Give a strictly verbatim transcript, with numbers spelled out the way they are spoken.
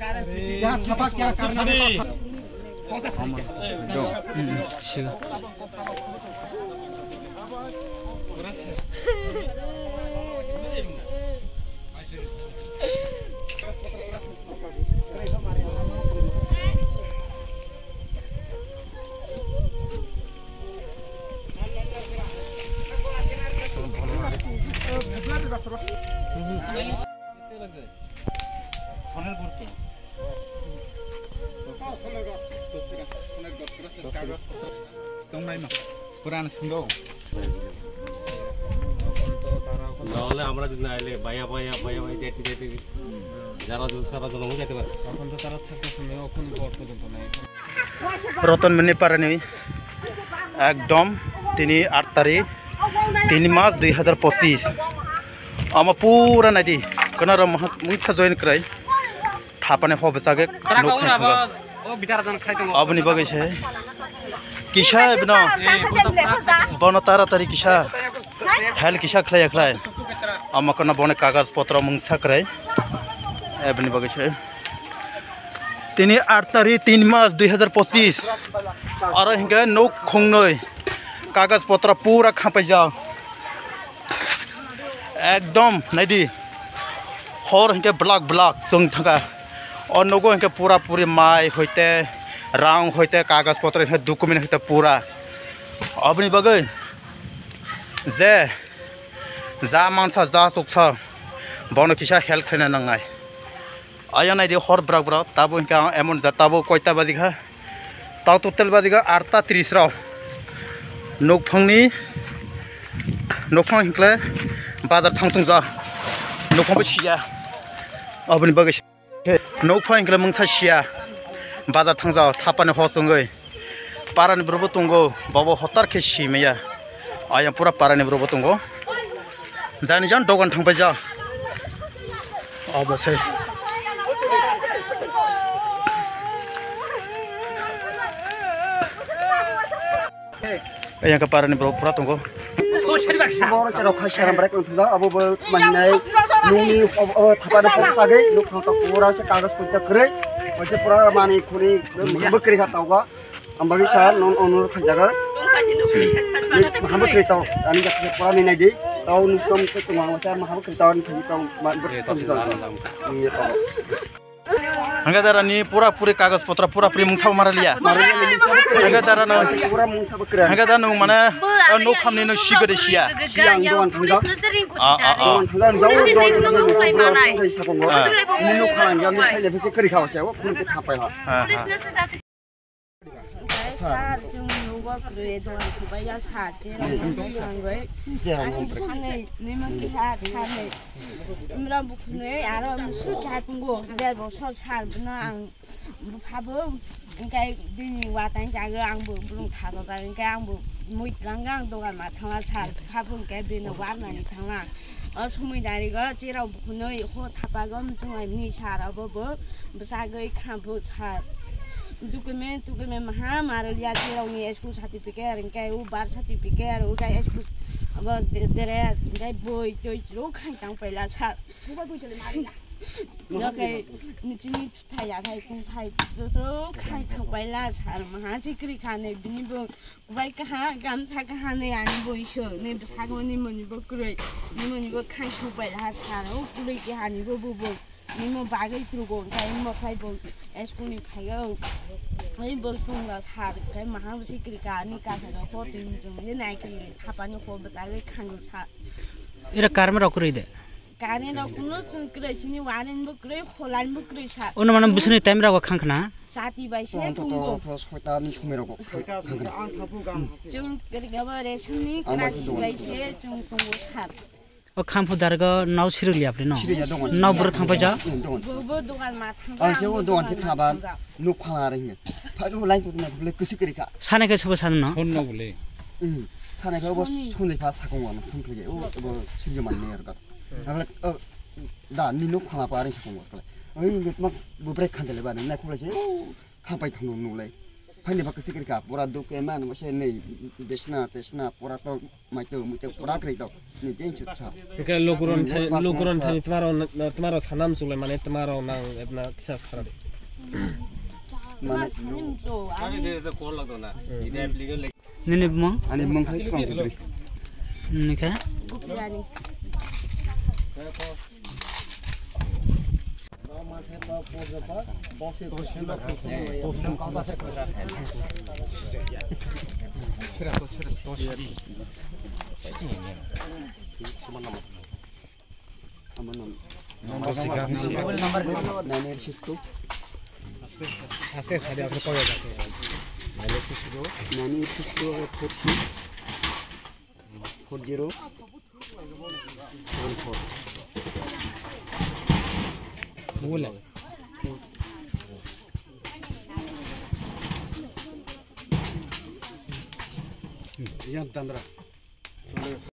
क्या छपा, क्या करना है? তাহলে আমরা যদি না এলে বাইয়া বাইয়া বাইয়া বাইয়া যাইতে যাইতে যারা জন সারা জন হয়ে যেতে পারে। তখন তো তারা থাকতে সময় অখন বর পর্যন্ত নাই। রতন মিনি পারানি একদম তিনি আট তারিখ তিন মাস দুই হাজার পঁচিশ। Ama pura naidi, kana ro mungsa join krai. Thapani hobo chage nuk khai thangba. Aboni bagwi se kisa bino bono taratari kisa hel kisa khlai khlai. Ama kana boni kagas potro mungsa krai. Aboni bagwi se tini aat tarik tin mas dui hazar pochis. Aro hinke nuk khungnwi kagas potro pura khapaijak. Ekdom naidi, hor hinke blak blak chwng thangkha. O nogo hinke pura puri mai hoite, rang hoite, kagas potro hinke document hoite pura. Oboni bagwi je ja mansa ja chuksa bono kisa help khlaina nangnai. Ayang naidi hor brak brak tabo hinke ang emon ja tabo koita baji kha. Tao total bajigo atta tris rok. Nokphangni, nokphang hinkle bazar thang tongja. Nokphang bo siya. Aboni bagwi se. Nokphang hinkle mungsa siya. Bazar thangja thapani hosongwi. Parani borokbo tongo. Bobo hotar khe simaya. Ayang pura parani borokbo tongo. Jani jan dogan thangpai ja. Obo se. Yang ke parani borok pura tongo. Boro chero khai saram brek nang thangja, abo bo mahinai nungni thapani pok sagwi nuk thang tok pura se kagas punta kwrwi. Waise pura mani khuni bwkrwi kha tauga. Ang bagwi sir, non onur khajaga. Ni mahambo kri tau, ani jak pura ni nai di. Tau nus kom se tuma wasa mahambo kri tau ni tau ma ber tau. Ni tau. Hangga dara ni pura puri kagas potra pura puri mungsa mara liya. Hangga dara no. Pura mungsa bakra. Hangga dara no mana no khamni no sigade siya. Siang doan thangga. Ah, ah, ah. Doan thangga jauh jauh. Ni no khamni yang ni khaile bisi kri khawa chawo khun te khapai ha. Ah, ah. Sir, chwng nugo kwrwi dogan khwbaia sir, je nangwi. Ani bwsani nima kiha sani. Imra bukhunwi aro musu kha tongo, der bosor sir bwno ang buphabo, hwnkhe bini watang jago ang bo bwrwng thajajak, hwnkhe ang bo mui twlangkha, ang dogan ma thangla sir, buphabo hwnkhe bini warnani thangla. O somoi darigo cherao bukhunwi ho thapago muchunglai mini sir, obo bo bwsagwi kha bo sir. Document, document maha marwlia cherao ni school certificate, hwnkhe o birth certificate, o khe school abo de-, dress, hwnkhe boi toi chwrwk khai tang paila sir. Hwnkhe chini thai ya thai kung thai chwrwk khai tang paila sir, maha chikri kha ne bini bo. Bai kaha, gamsa kaha ni ani bo iso, ni bwsakni moni bo kwrwi, ni moni bo khaisuk bai ha sar, o kwrwi kaha ni bo bo bo, ni mo bagwi trugo, hwnkhe ni mo phai bo school ni phai o, ai bo tungla sar, hwnkhe maha bo sikri ka, ani kasa rok ho twi mujung, ye nai khe thapani ho bwsagwi khango sar. Ira karma rok kwrwi de? Kani rok kuno chwng kwrwi sini waring bo kwrwi, holang bo kwrwi sa. Ono mano bisini time rok khang khna? Sati bai se tong to to tongo. To soita ni sumai rok khang khna. Chwng kwrwi gabo resini. Ang bai krasi bai se chwng tongo sat. O khamphu dargo nau sirili apli no. Sirili ya dongan. Nau bro thang paja. Dongan. Bo bo dogan ma thang. Ang se o dogan se khna ban nuk khala re hine. Phai ro line putna le kusi kwrwi kha. Sane khe sobo sanu no. Hon no bole. Hmm. Sane khe bo soni pha sakong wan phang khe o bo sirjo man ne ro ka. Ang le, o, da, ni nuk khala pa ring sakong wak le. Oi, mit mak bu brek khan de le ba, ni na khule se, o, kha pai thang nuk le. Phani baka sikri ka pura duk ke man mo se nei desna tesna pura to mai to mui to pura kri to ni jeng chut sa. Ke lokuron thani lokuron thani tmaro tmaro sanam sule mane tmaro nang ebna kisa sara de. Mane Nini bumang? Ani bumang khai song kri. Nini kha? Gupirani. Nine eight six two. Aste, aste, sadi, aste, koi aste. Nine eight six two, four six. Four zero seven four. Wala. Yang tandra.